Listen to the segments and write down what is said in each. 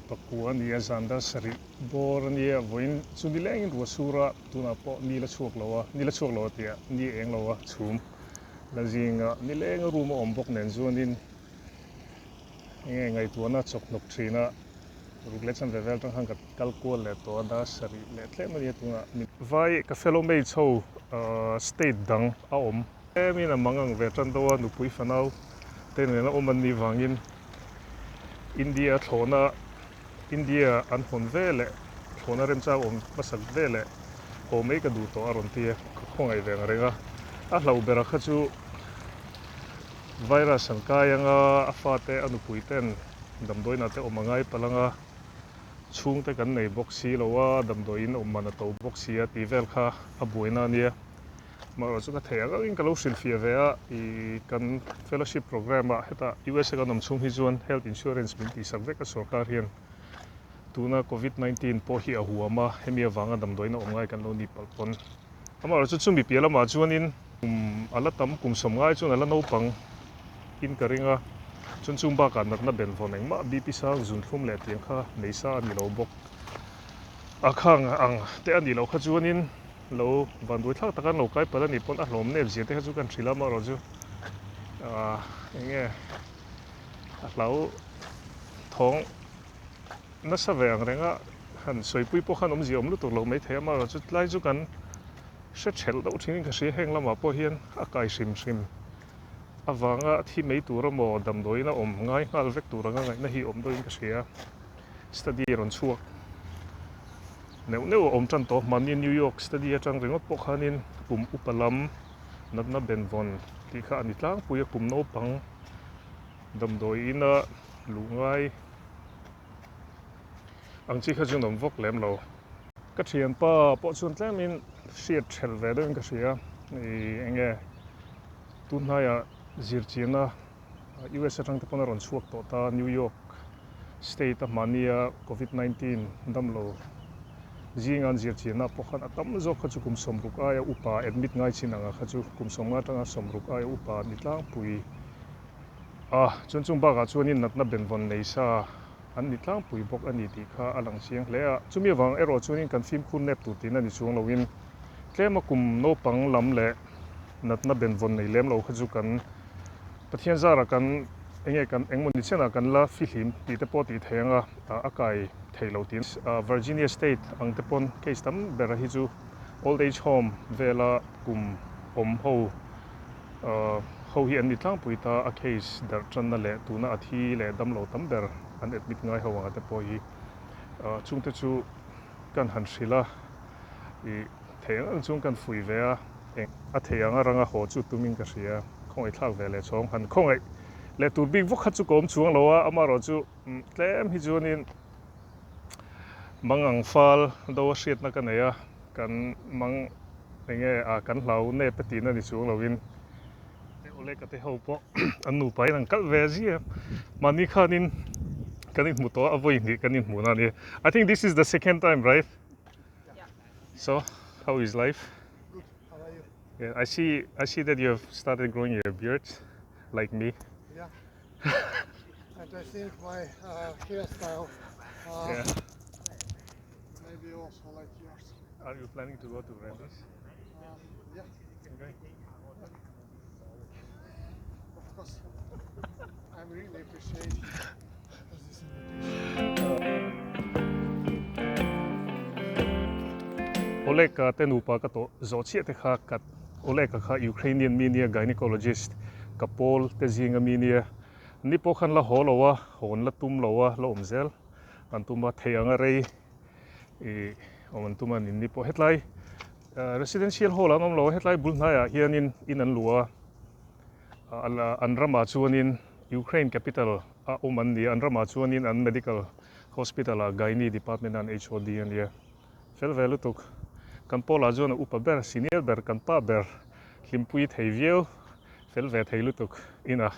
pakua a ni a, zan dar sarih bawr a nia, vawiin chu nilengin ruah sur a, tunah pawh ni la chhuak lo a, ni la chhuak lo a tih ah ni eng lo a chhum la zinga nilenga room a awm bawk nen chuanin enge ngaihtuahna chawk hnawk thin a, ruk leh chanve vel atang khan ka kal kual leh tawh a, dar sarih leh tlem a nia tunah. Vai ka fellow mates ho state dang a awm. Tlemin a mang ang ve tan deuh a, nupui fanau te nena awm an nih vangin India thlawhna India an hawn ve leh thlawhna remchang awm hmasak ve leh haw mai ka duh tawh a rawn ti a, ka khawngaih ve ang reng a. A hlauh berah kha chu virus an kai ang a, a fate a nupui ten damdawiinah te awm a ngai palh ang a, chhungte kan nei bawk si lo a, damdawiin awm man a to bawk si a tih vel kha a buaina a nia. Amaherawh chu ka theih ang angin ka lo hrilhfiah ve a, ih kan fellowship programme ah hetah USA kan awm chhung hi chuan health insurance min tihsak vek a sorkar hian tuna covid 19 pawh hi a huam a, hemi avanga damdawiin a awm ngai kan lo ni palh pawn. Amaherawh chu chumi piah lamah chuanin kum a la tam kum sawm ngai chuan a la naupang in ka ring a, chuan chung bakah natna benvawn engmah BP sang zunthlum leh tiang kha nei sa a ni lo bawk a khang ang te a nih loh kha chuanin Lo vanduai thlak taka an lo kai palh a nih pawn a hlawm nep zia te kha chu kan hrilh a amaherawh chu ahh eng nge a hlau thawng nasa ve ang reng a han sawipui pawh khan awmzia awm lutuk lo maithei a amaherawh chu tlai chu kan hre thelh deuh thin in ka hria heng lamah pawh hian a kai hrim hrim avanga thi mai tur emaw damdawiin a awm ngai nghal vek tur anga ngaihna hi awm deuhin ka hria study rawn chhuak. Neuh neuh a awm tan tawh. Mahni New York Study atang ringawt pawh khanin kum upa lam natna benvawn tih kha a ni tlangpui a, kum naupang damdawi ina luh ngai ang chi kha chu an awm vawk lem lo. Ka thianpa pawh chuan tlemin hriat thelh ve deuhin ka hria. Ih eng nge tunhnaiah zirchianna US atang te pawn a rawn chhuak tawh ta, New York State a hmahnia Covid 19 damlo zinga an zirchianna pawh khan a tam zawk kha chu kum 60 aia upa admit ngai chin anga kha chu kum 50 atanga 60 aia upa ni tlangpui a, chuan chung bakah chuanin natna benvawn nei sa an ni tlangpui bawk a ni tih kha a lang chiang hle a, chumi avang erawh chuanin kan fimkhur nep tur tihna ni chuang loin tlema kum naupang lam leh natna benvawn nei lem lo kha chu kan Pathian zarah kan enge kan engmaw ni chianah kan la fihlim tih te pawh tih thei anga a kai thei lo tiin Virginia State ang te pawn case tam bera hi chu old age home vela kum awm ho ho hi an ni tlangpui ta a case darh tanna leh tuna a thi leh damlo tam ber an admit ngai ho anga te pawh hi chungte chu kan han hrilh a ih Thei ang ang chuan kan fuih ve a, eng a thei ang a ranga haw chu tumin ka hria. Khawngaih thlak ve leh chhawng han khawngaih leh tur bik vawk kha chu ka awm chuang lo a, amaherawh chu tlem hi chuanin mang ang fal do a hriatna ka nei a, kan mang eng nge a kan hlau nep e tihna ni chuang loin Oleka te ho pawh an nupa in an kalh ve zia mahni khanin kan inhmu tawh a, a vawi hnih kan inhmuhna a ni. I think this is the second time right? So, how is life? Good. How are you? Yeah, I see. I see that you have started growing your beard, like me. Yeah. And I think my hairstyle Yeah. maybe also like yours. Are you planning to go to Rammies? Yeah. Okay. Of course. I'm really appreciate this invitation. Oleg-a te nupa ka tawh zawh chiah te kha ka Oleg-a kha Ukrainian mi nia gynecologist ka pawl te zinga mi nia ni pawh khan la haw lo a hawn la tum lo a la awm zel an tum a thei anga rei ih awm an tum a ni ni pawh hetlai residential hall an awm lo a hetlai bul hnaiah hianin in an luh a. An ramah chuanin Ukraine capital a awm an ni a, an ramah chuanin an medical hospital ah gynae department ah an HOD a nia. Fel ve lutuk. Kan pawlah chuan a upa ber, senior ber, kan pa ber hlimpui thei viau, fel ve thei lutuk ina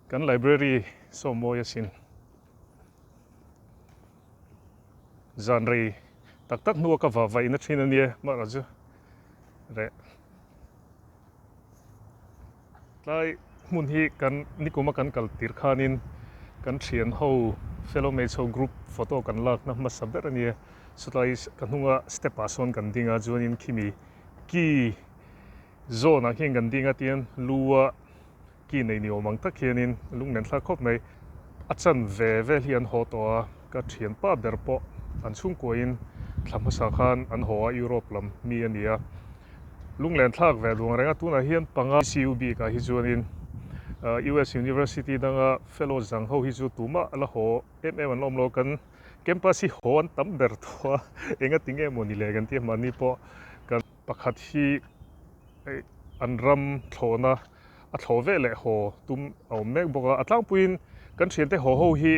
kan library saw mawi asin. Zan rei tak tak hnua ka vah vaihna thin a nia, mahra chu reh. Tlai hmun hi kan nikuma kan kal tir khanin Kan thian ho fellow mates ho group photo kan lakna hmasa ber a nia. Sawtlai ka hnunga step ah sawn kan ding a chuanin khimi key zawn ah khian kan ding a tian lu a key nei ni awm ang tak hianin lunglen thlak khawp mai. A chan ve vel hi an haw tawh a, ka thianpa ber pawh an chhungkuain thla hmasa khan an haw a Europe lam mi a ni a. Lunglen thlak ve duang reng a, tunah hian panga CU bikah hi chuanin US University danga fellow zang ho hi chu tumah la haw em em an la awm lo a, kan campus hi haw an tam ber tawh a, engati nge maw ni le kan tih a, mahni pawh kan pakhat hi an ram thlawhna a thlawh veh leh haw tum a awm mek bawk a, a tlangpuiin kan thiante haw ho hi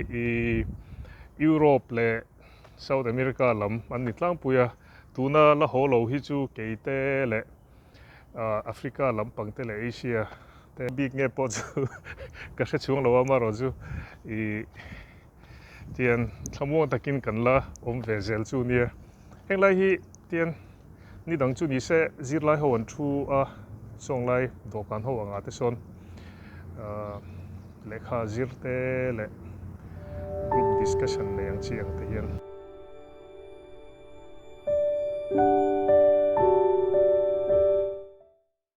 Europe leh South America lam an ni tlangpui a. Tuna la haw lo hi chu keite leh Africa lampang te leh Asia te bik nge pawh chu ka hre chhung lo a, amaherawh chu ih tian thlamuang takin kan la awm ve zel chu nia. Heng lai hi tian ni dang chu ni se zirlai ho an thu a, chawnglai dawhkan ho angah te sawn lehkha zir te leh group discussion nei ang chi ang te hian.